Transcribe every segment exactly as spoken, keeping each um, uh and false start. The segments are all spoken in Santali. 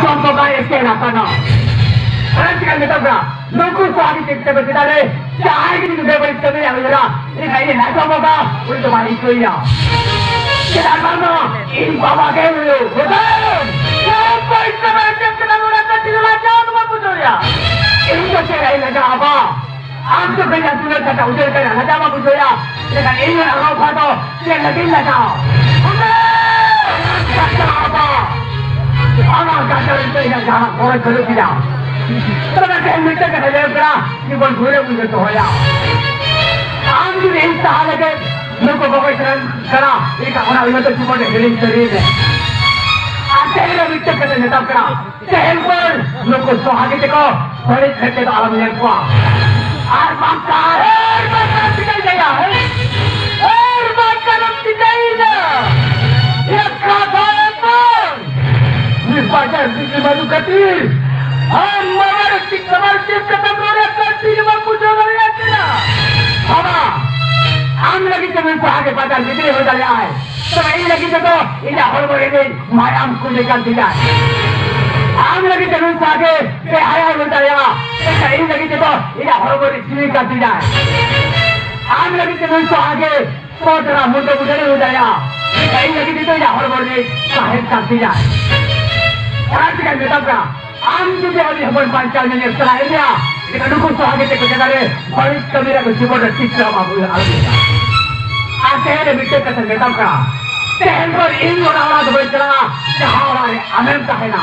ᱪᱚᱢᱯᱚᱠᱟ ᱮᱥᱠᱮ ᱨᱟᱥᱟᱱᱟ᱾ ᱚᱱᱟ ᱪᱤᱠᱟᱹ ᱢᱮᱛᱟᱢ ᱠᱟᱱᱟ, ᱱᱩᱠᱩ ᱥᱚᱦᱟᱜᱤ ᱪᱮᱫ ᱛᱮᱯᱮ ᱪᱮᱫᱟᱜ ᱨᱮ ᱡᱟᱦᱟᱸᱭ ᱜᱮ ᱡᱩᱫᱤ ᱵᱮᱵᱟᱹᱲᱤᱡ ᱠᱟᱹᱢᱤᱭᱟ ᱩᱭᱦᱟᱹᱨᱟ, ᱮᱱᱠᱷᱟᱱ ᱤᱧ ᱱᱟᱪᱚᱢᱯᱚᱠᱟ ᱩᱱᱤ ᱫᱚ ᱵᱟᱭ ᱤᱠᱟᱹᱭᱟ᱾ ᱪᱮᱫᱟᱜ ᱵᱟᱝᱢᱟ ᱤᱧ ᱵᱟᱵᱟ ᱜᱮ ᱦᱩᱭᱩᱜ ᱦᱩᱰᱟᱹᱝ᱾ ᱪᱚᱢᱯᱚᱠᱟ ᱪᱮᱫ ᱠᱟᱱᱟ ᱱᱚᱰᱮ ᱠᱟᱹᱴᱤᱡ ᱞᱟᱡᱟᱣ ᱫᱚ ᱵᱟᱢ ᱵᱩᱡᱷᱟᱹᱣᱭᱟ? ᱤᱧ ᱫᱚ ᱪᱮᱫ ᱤᱧ ᱞᱟᱡᱟᱜᱼᱟ ᱵᱟ? ᱟᱢ ᱫᱚ ᱵᱮᱸᱜᱟᱲ ᱛᱩᱞᱟᱹᱣ ᱠᱟᱛᱮ ᱩᱡᱟᱹᱲ ᱠᱟᱱᱟ, ᱞᱟᱡᱟᱣ ᱵᱟᱢ ᱵᱩᱡᱷᱟᱹᱣᱭᱟ? ᱮᱱᱠᱷᱟᱱ ᱤᱧ ᱦᱚᱸ ᱟᱨᱦᱚᱸ ᱚᱠᱟ ᱫᱚ ᱪᱮᱫ ᱞᱟᱹᱜᱤᱫ ᱞᱟᱡᱟᱣ? ᱚᱱᱟ ᱠᱟᱛᱷᱟ ᱟᱵᱚ, ᱚᱱᱟ ᱠᱟᱛᱷᱟ ᱨᱮ ᱤᱧᱟᱹᱜ ᱡᱟᱦᱟᱸ ᱜᱚᱨᱚᱡᱽ ᱵᱟᱹᱱᱩᱜ ᱛᱤᱧᱟ᱾ ᱛᱚᱵᱮ ᱛᱮᱦᱮᱧ ᱢᱤᱫᱴᱟᱝ ᱠᱟᱛᱷᱟ ᱞᱟᱹᱭ ᱠᱟᱱᱟ, ᱡᱤᱵᱚᱱ ᱵᱷᱳᱨᱮ ᱩᱭᱦᱟᱹᱨ ᱫᱚᱦᱚᱭᱟ᱾ ᱟᱢ ᱡᱩᱫᱤ ᱤᱧ ᱥᱟᱦᱟ ᱞᱟᱹᱜᱤᱫ ᱱᱩᱠᱩ ᱵᱚᱠᱚᱧ ᱥᱮᱨᱮᱧ ᱠᱟᱱᱟ, ᱮᱱᱠᱷᱟᱱ ᱚᱱᱟ ᱩᱭᱦᱟᱹᱨ ᱫᱚ ᱡᱤᱵᱚᱱ ᱨᱮ ᱦᱤᱲᱤᱧ ᱥᱟᱹᱨᱤᱭ ᱢᱮ᱾ ᱟᱨ ᱛᱮᱦᱮᱧ ᱨᱮ ᱢᱤᱫᱴᱟᱝ ᱠᱟᱛᱷᱟ ᱢᱮᱛᱟᱢ ᱠᱟᱱᱟ, ᱛᱮᱦᱮᱧ ᱠᱷᱚᱱ ᱱᱩᱠᱩ ᱥᱚᱦᱟᱜᱤ ᱛᱮᱠᱚ ᱵᱟᱹᱲᱤᱡ ᱢᱮᱫ ᱛᱮᱫᱚ ᱟᱞᱚᱢ ᱧᱮᱞ ᱠᱚᱣᱟ᱾ ᱟᱨ ᱵᱟᱝᱠᱷᱟᱱ, ᱟᱨ ᱵᱟᱝᱠᱷᱟᱱ ᱪᱤᱠᱟᱹᱭ ᱫᱟᱭᱟ? ᱟᱨ ᱵᱟᱝᱠᱷᱟᱱ ᱮᱢ ᱪᱤᱠᱟᱹᱭᱮᱫᱟ? ᱮᱠᱟ ᱫᱷᱟᱨᱮ ᱠᱷᱚᱱ ᱢᱤᱫ ᱵᱟᱡᱟᱨ ᱵᱤᱡᱽᱞᱤ ᱵᱟᱹᱱᱩᱜ ᱠᱷᱟᱹᱛᱤᱨ ᱟᱢ ᱢᱟᱢᱟ ᱨᱮ ᱪᱮᱫ ᱠᱷᱟᱵᱟᱨ ᱪᱮᱫ ᱠᱟᱛᱷᱟᱢ ᱨᱚᱲᱮᱫ ᱠᱟᱱ ᱛᱤᱧ ᱵᱟᱢ ᱵᱩᱡᱷᱟᱹᱣ ᱫᱟᱲᱮᱭᱟᱜ ᱠᱟᱱᱟ? ᱵᱟᱵᱟ, ᱟᱢ ᱞᱟᱹᱜᱤᱫ ᱛᱮ ᱱᱩᱭ ᱥᱚᱦᱟᱜᱤ ᱵᱟᱡᱟᱨ ᱵᱤᱡᱽᱞᱤ ᱦᱩᱭ ᱫᱟᱲᱮᱭᱟᱜᱼᱟᱭ᱾ ᱛᱚᱵᱮ ᱤᱧ ᱞᱟᱹᱜᱤᱫ ᱛᱮᱫᱚ ᱤᱧᱟᱹᱜ ᱦᱚᱲᱢᱚ ᱨᱮ ᱢᱟᱭᱟᱢ ᱠᱚ ᱞᱮᱠᱟᱱ ᱛᱤᱧᱟ᱾ ᱟᱢ ᱞᱟᱹᱜᱤᱫ ᱛᱮ ᱱᱩᱭ ᱥᱟᱦᱟᱜᱤ ᱵᱮᱦᱟᱭᱟ ᱦᱩᱭ ᱫᱟᱲᱮᱭᱟᱜᱼᱟ, ᱢᱮᱱᱠᱷᱟᱱ ᱤᱧ ᱞᱟᱹᱜᱤᱫ ᱛᱮᱫᱚ ᱤᱧᱟᱹᱜ ᱦᱚᱲᱢᱚ ᱨᱮ ᱡᱤᱣᱤ ᱠᱟᱱ ᱛᱤᱧᱟ᱾ ᱟᱢ ᱞᱟᱹᱜᱤᱫ ᱛᱮ ᱱᱩᱭ ᱥᱟᱦᱟᱜᱤ ᱯᱚᱫᱽ ᱨᱮ ᱢᱩᱱᱰᱟᱹ ᱢᱩᱱᱰᱟᱹ ᱦᱩᱭ ᱫᱟᱲᱮᱭᱟᱜᱼᱟ, ᱢᱮᱱᱠᱷᱟᱱ ᱤᱧ ᱞᱟᱹᱜᱤᱫ ᱛᱮᱫᱚ ᱤᱧᱟᱹᱜ ᱦᱚᱲᱢᱚ ᱨᱮ ᱥᱟᱦᱮᱫ ᱠᱟᱱ ᱛᱤᱧᱟ᱾ ᱚᱱᱟ ᱪᱤᱠᱟᱹᱧ ᱢᱮᱛᱟᱢ ᱠᱟᱱᱟ, ᱟᱢ ᱡᱩᱫᱤ ᱟᱹᱰᱤ ᱦᱚᱯᱚᱱ ᱵᱟᱧᱪᱟᱣ ᱧᱮᱧᱮᱞ ᱥᱟᱱᱟᱭᱮᱫ ᱢᱮᱭᱟ, ᱮᱱᱠᱷᱟᱱ ᱱᱩᱠᱩ ᱥᱚᱦᱟᱜᱤ ᱛᱮᱠᱚ ᱡᱟᱭᱜᱟ ᱨᱮ ᱵᱟᱹᱲᱤᱡ ᱠᱟᱹᱢᱤ ᱨᱮ ᱟᱞᱚᱢ ᱪᱮᱫ ᱦᱚᱸ ᱵᱟᱝ ᱦᱩᱭᱩᱜᱼᱟ, ᱟᱞᱚᱢ ᱪᱮᱫᱟ᱾ ᱟᱨ ᱛᱮᱦᱮᱧ ᱨᱮ ᱢᱤᱫᱴᱮᱡ ᱠᱟᱛᱷᱟᱧ ᱢᱮᱛᱟᱢ ᱠᱟᱱᱟ, ᱛᱮᱦᱮᱧ ᱠᱷᱚᱱ ᱤᱧ ᱚᱱᱟ ᱚᱲᱟᱜ ᱫᱚ ᱵᱟᱹᱧ ᱪᱟᱞᱟᱜᱼᱟ, ᱡᱟᱦᱟᱸ ᱚᱲᱟᱜ ᱨᱮ ᱟᱢᱮᱢ ᱛᱟᱦᱮᱱᱟ᱾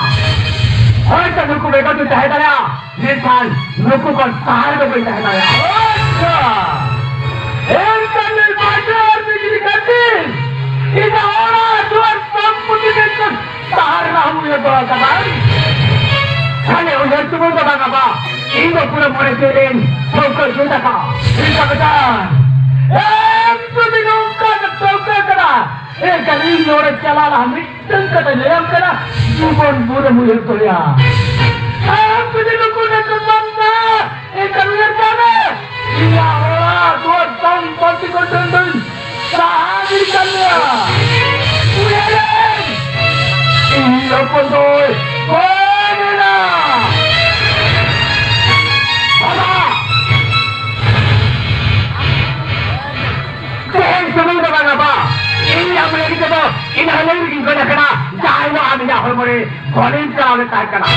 ᱦᱳᱭᱛᱳ ᱱᱩᱠᱩ ᱵᱮᱜᱚᱨ ᱫᱚᱧ ᱛᱟᱦᱮᱸ ᱫᱟᱲᱮᱭᱟᱜᱼᱟ, ᱢᱮᱱᱠᱷᱟᱱ ᱱᱩᱠᱩ ᱠᱷᱚᱱ ᱥᱟᱦᱟ ᱨᱮᱫᱚ ᱵᱟᱹᱧ ᱛᱟᱦᱮᱸ ᱫᱟᱲᱮᱭᱟᱜᱼᱟ᱾ ᱟᱪᱪᱷᱟ, ᱮᱱᱠᱷᱟᱱ ᱱᱩᱭ ᱵᱟᱡᱟᱨ ᱵᱤᱡᱽᱞᱤ ᱠᱷᱟᱹᱛᱤᱨ ᱤᱧᱟᱹᱜ ᱚᱲᱟᱜ ᱫᱩᱣᱟᱹᱨ ᱥᱚᱢᱯᱚᱛᱤ ᱡᱚᱛᱚ ᱥᱟᱦᱟ ᱨᱮᱱᱟᱜ ᱦᱩᱭ ᱦᱚᱴᱚ ᱟᱠᱟᱫᱟᱭ᱾ ᱠᱷᱟᱹᱞᱤ ᱩᱭᱦᱟᱹᱨ ᱥᱩᱢᱩᱝ ᱫᱚ ᱵᱟᱝᱟ ᱵᱟ, ᱤᱧ ᱫᱚ ᱯᱩᱨᱟᱹ ᱢᱚᱬᱮ ᱥᱮᱨᱮᱧ ᱴᱷᱟᱹᱣᱠᱟᱹ ᱡᱩᱛ ᱟᱠᱟᱫ᱾ ᱴᱷᱤᱠ ᱟᱠᱟᱫᱟ᱾ ᱮᱢ ᱡᱩᱫᱤ ᱱᱚᱝᱠᱟ ᱜᱮ ᱴᱷᱟᱹᱣᱠᱟᱹ ᱠᱟᱫᱟ, ᱮᱱᱠᱷᱟᱱ ᱤᱧ ᱱᱚᱰᱮ ᱪᱟᱞᱟᱣ ᱞᱟᱦᱟ ᱢᱤᱫᱴᱟᱝ ᱠᱟᱛᱷᱟ ᱞᱟᱹᱭᱟᱢ ᱠᱟᱱᱟ, ᱡᱤᱵᱚᱱ ᱵᱷᱳᱨᱮᱢ ᱩᱭᱦᱟᱹᱨ ᱫᱚᱦᱚᱭᱟ᱾ ᱟᱢ ᱡᱩᱫᱤ ᱱᱩᱠᱩ ᱱᱩᱠᱩ ᱵᱟᱢ ᱮᱱᱠᱷᱟᱱ ᱩᱭᱦᱟᱹᱨ ᱠᱟᱜ ᱢᱮ, ᱤᱧᱟᱹᱜ ᱚᱲᱟᱜ ᱫᱩᱣᱟᱹᱨ ᱥᱟᱶ ᱵᱟᱹᱛᱤ ᱠᱚ ᱰᱟᱹᱱ ᱰᱟᱹᱱ ᱥᱟᱦᱟ ᱜᱤᱰᱤ ᱠᱟᱜ ᱢᱮᱭᱟ᱾ ᱩᱭᱦᱟᱹᱨ ᱢᱮ, ᱤᱧ ᱦᱚᱯᱚᱱ ᱫᱚᱭ ᱚᱠᱚᱭ ᱢᱮᱱᱟ? ᱵᱟᱵᱟ! ᱛᱮᱦᱮᱧ ᱥᱩᱢᱩᱝ ᱫᱚ ᱵᱟᱝᱟ ᱵᱟ, ᱤᱧ ᱟᱢ ᱞᱟᱹᱜᱤᱫ ᱛᱮᱫᱚ ᱤᱱᱟᱹ ᱦᱤᱞᱳᱜ ᱨᱮᱜᱤᱧ ᱜᱚᱡ ᱟᱠᱟᱱᱟ, ᱡᱟᱦᱟᱸ ᱦᱤᱞᱳᱜ ᱟᱢ ᱤᱧᱟᱹᱜ ᱦᱚᱲᱢᱚ ᱨᱮ ᱵᱚᱞᱤᱢ ᱪᱟᱞᱟᱣ ᱞᱮᱱ ᱛᱟᱦᱮᱸ ᱠᱟᱱᱟ᱾